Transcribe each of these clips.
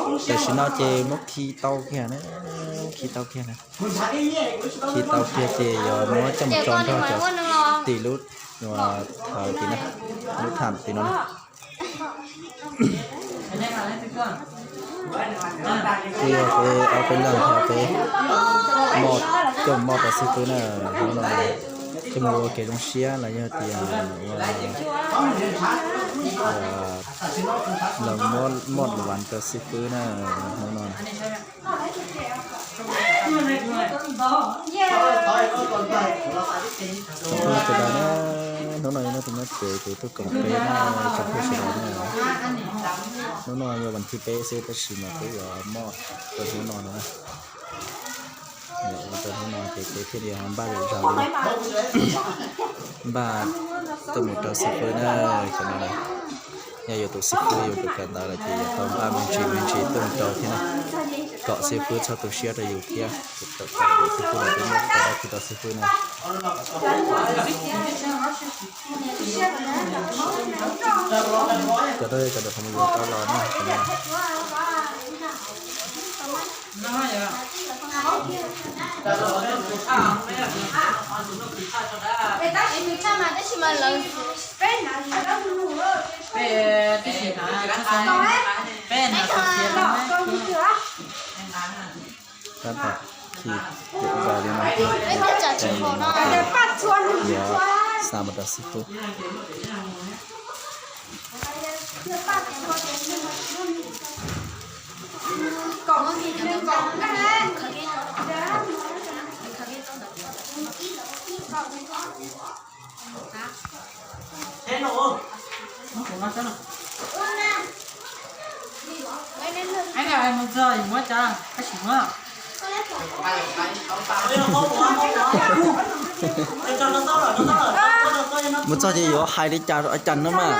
Tam sim no ces muab khi tau kiag na, khi tau kiag na, khi tau kiag ces yuav muab coj mus tso nrog cov tim lub, tim na, lub tham tim no na. Ces yog peb ob peb leeg ho peb moj, coj moj rau xib fwb na, hnub no coj mus ua kev zoo siab los yog tias ua, los moj vas rau xib fwb na, hnub no. Tsoom phooj ywg sawv daws na, hnub no yog nej tus muab ces kuv tuaj koom peb na, tsoom phooj ywg sawv daws na. Hnub no yog vas thib peb xwb tab sis mas peb yuav moj rau hnub no no na. Yuav ua rau hnub no ces peb thiaj li ho npaj zom zaws li, npaj tuaj mus rau xib fwb na, cov no na. Yog yuav tus xib fwb yuav tus kawm ntawv lawm ces yuav tau npaj me ntsis me ntsis tuaj mus rau thiab na, kom xib fwb txhob tu siab rau yus thiab. Xib fwb los peb muab tau dab tsi rau xib fwb na. Cov no yog cov ntawm qhov muag yuav tau los na. Tab tom khi cem zaws li no, ces yuav xa mus rau xib fwb. Mus txog ces yuav hais li cas rau a cas no mas.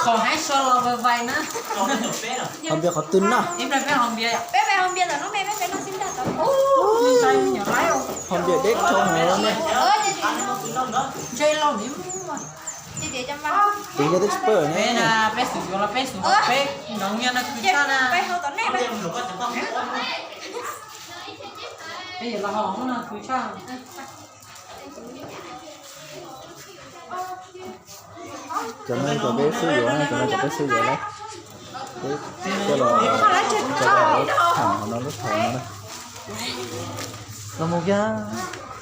Qhov haib so los vais vais na. Ho npias qhov twg na? Ho npias deb dhau heev ne. Tus yog twb tsis pawj ne. Cov no cov peb xub yuav, cov no cov peb xub yuav lawm. Peb coj los, cov no lub tham no lub tham no na. Los mus kiag.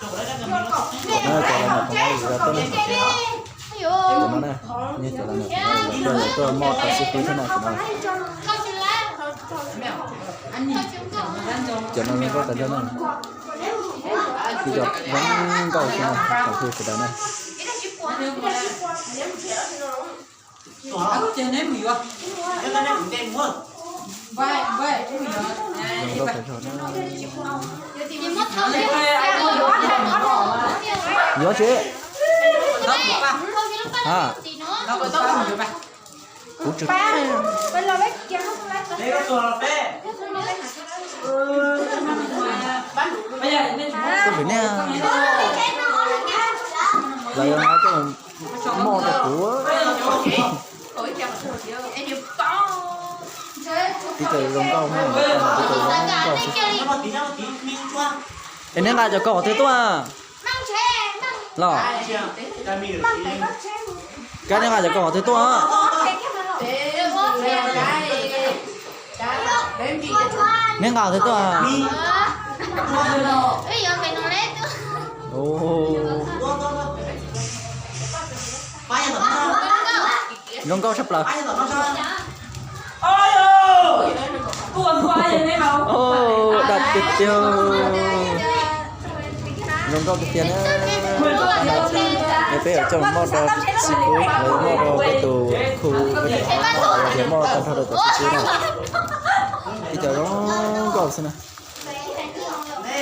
Cov no cov los mus qhov no yuav tuaj na. Cov no na, yog cov los mus qhov no yuav tuaj, yuav tuaj moj rau xib fwb thiab na cov no. Cov no zoo nkauj tas zog na. Ib co zoo nkauj xwb na, tsoom phooj ywg sawv daws na. Zoo nkauj tas zog na. Yuav tsis? Ha, kuv tsis, kuv tsis niaj, lawv yuav no coj mus moj rau kuv. Tib co zoo nkauj, tib co zoo nkauj xwb. Es neb nqa cov kaus qhov twg tuaj los? Kab, neb nqa cov kaus qhov twg tuaj? Neb nqa qhov twg tuaj? Zoo nkauj tshaj plaws. Daj tiag tiag. Zoo nkauj tiag tiag na. Es peb yuav coj mus moj rau xib fwb, los yuav moj rau peb tus khu, peb tus, los yuav moj tag nrho rau cov xib fwb na. Ib co zoo nkauj xwb na.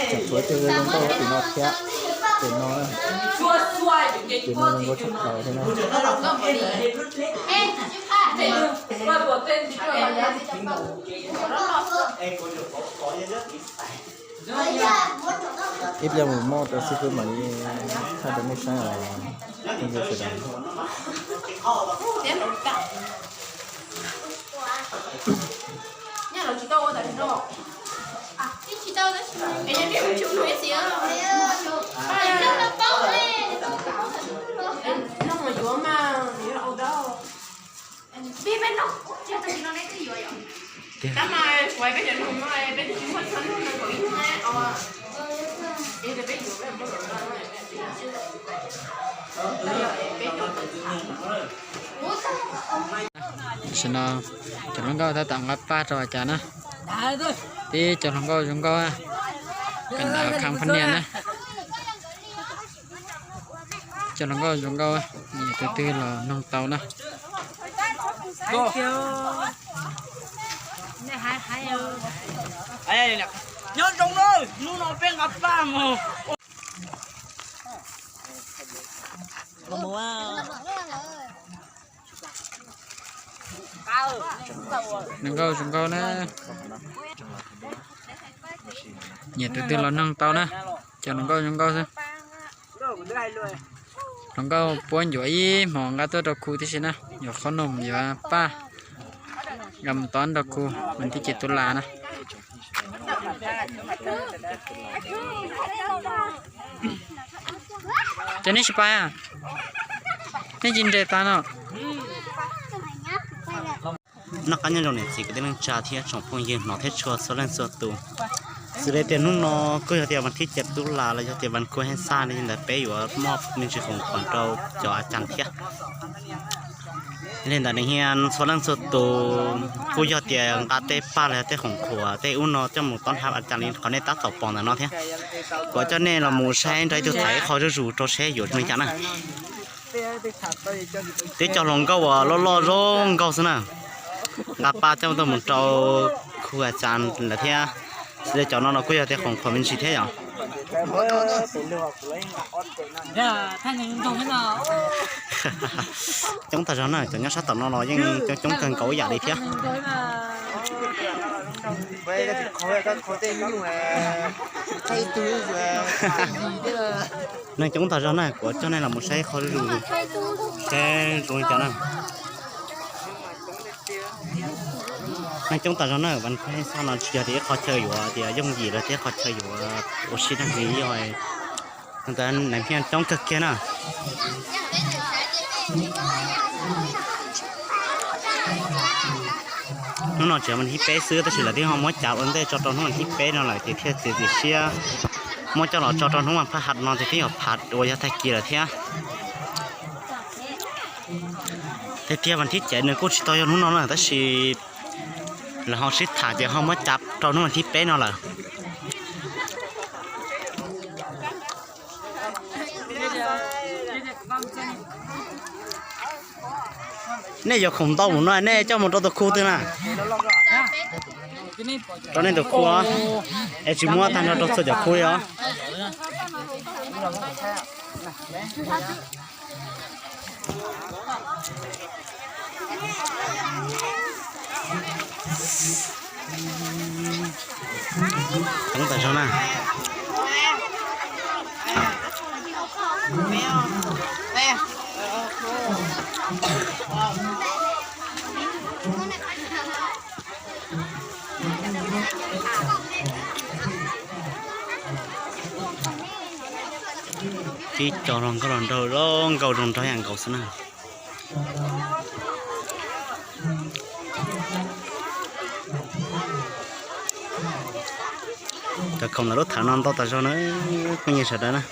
Tseem tshuav tej zoo nkauj tim no thiab, tim no na. Tim no zoo nkauj tshaj plaws thiab na. Ib pliag mus muab rau xib fwb mam li thaij rau nej saib os. Tam sim no cov hluas nkauj tab tom nqa paj rau cas na. Tib cov hluas nkauj zoo nkauj, kawm ntawv company na. Cov hluas nkauj zoo nkauj, nyiam tus twg los noog tau na. Nyob zoo, hnub no peb nqa paj mus. Zoo nkauj zoo nkauj na. Nyiam tus twg los noog tau na. Cov hluas nkauj zoo nkauj xwb. Hluas nkauj puab ncuav ib hmos nqa tuaj rau khu tib si na, yuav qhob noom yuav paj, nqa mus tob rau khu vas thib ciaj tub las na. Cov nej tsis pais, nej tsis nres tas no. Noj qab nyob zoo niam txiv kwv tij neej tsa thiab tsoom phooj ywg hnov thiab tshua txhua leej txhua tus. Xws li tias hnub no kuj yog tias vas thib ciaj tub las los yog tias vas khu hej xaj li ntawd peb yuav muaj me ntsis khoom khoom rau cov a cas thiab. Li ntawd nws hias txhua leej txhua tus kuj yog tias nqa tej paj los yog tej khoom khuam tej ub no coj mus tob hab a cas li qhov nej tab tom pom ntawm no thiab. Kuv coj nej los mus saib nrog ib tug tham ib qho zuj zus rau seb yuav zoo li cas na. Tib cov hluas nkauj uas loj loj zoo nkauj xwb na, nqa paj coj tuaj mus rau khu a cas lawm thiab. Xws li cov no los kuj yog tias khoom khuam me ntsis thiab yom. Coob tag zog na, cov nyob sab tom no los yeej coob coob kawg nkaus ib yam li thiab. Neeg coob tag zog na, kuv coj nej los mus saib qhov zuj zus seb zoo li cas na. Neeg coob tag zog na, vas khu hej xaj no tsis yog tias ib qho chaw yuav tias yooj yim los tias ib qho chaw yuav ua si tag li yog. Ntawd nais phiaj coob kawg kiag na. Hnub no tseem vas thib peb xwb tab sis lawv twb ho muab cav ua ntej tso rau hnub vas thib peb no lawm ces thiaj txiav txim siab muab coj los tso rau hnub vas phaj has no ces twb yog phav uas yog tag kis lawm thiab. Tiag tiag vas thib cev nws kuj tsis tau yog hnub no na tab sis lawv ho sib tham ces ho muab cav rau hnub vas thib peb no lawm. Nej yuav khoom ntau mus no nej coj mus rau tus khu twg na? Rau nej tus khu, es tsis muab tag nrho rau txhua cov khu li os. Coob tas zog na. Tib co hluas nkauj hluas nraug zoo nkauj zoo nraug ib yam nkaus xwb na. Cov khoom ntawm lub thawv no ntau tas zog na, phooj ywg sawv daws na.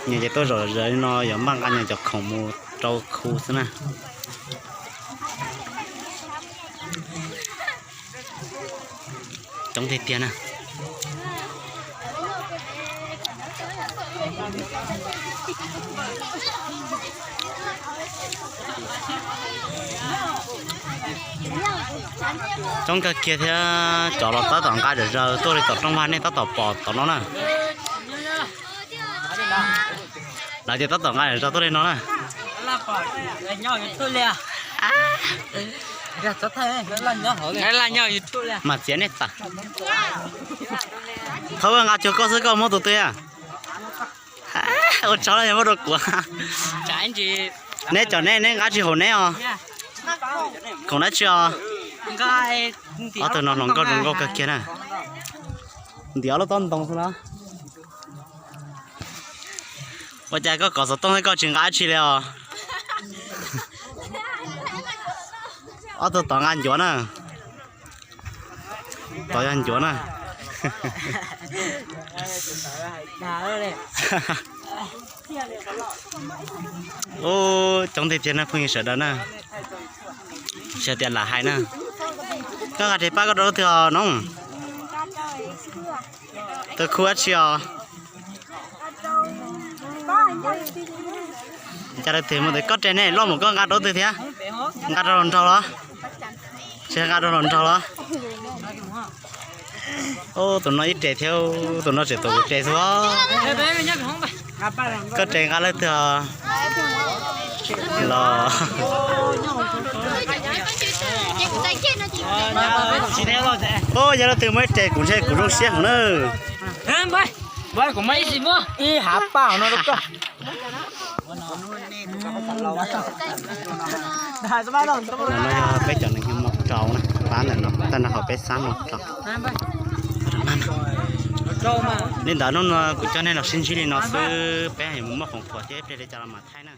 Nyias ces tuaj zom zaws li no yuav npaj nqa nyias cov khoom mus rau khu xwb na. Coob tiag tiag na. Coob kawg kiag thiab, cov los tab tom nqa zom zaws tuaj li tom rooj vag nej tab tom pom tom no na. Lawv ces tab tom nqa zom zaws tuaj li no na. Mam txiav nej tas. Qhov nqa cuag koj xwb koj muab tus twg a? Ua tsaug yog muab rau kuv. Neb cov neb, neb nqa tsis haum neb os. Khoom dab tsi os? Ob tug no hluas nkauj zoo nkauj kawg kiag na. Ntiav lub tob ntoo xwb na. Ua cas koj kov xov tooj thiab koj tsis nqa dab tsi li os? Ob tug tod nqa ncuav na. Tod yog ncuav na. Ub, coob tiag tiag na phooj ywg sawv daws na. Tsis hais tias lam hais na. Koj nqa tes pab koj rau lub twg os noog? Tus khu dab tsi os? Cas lawv twg mus ntawd koj tes ne loj mus koj nqa rau lub twg thiab? Nqa rau hluas nraug los? Tsis nqa rau hluas nraug los? Ub, tus no ib tes thiab, tus no tseem tuav kuv tes xwb. Koj tes nqa leej twg os? Los. Ub, yog leej twg muaj ib tes kuv ntshe kuv zoo siab heev na. Ib hav paj no rau koj. No yog peb cov neeg nyob Mos Rau na, pab ntawm no, tag nrho hauv peb xab Mos Rau. Li ntawd hnub no kuv coj nej los sib ntsib li no xwb, peb yuav mus muaj khoom khuam thiab ib pliag li cas los mam thaij na.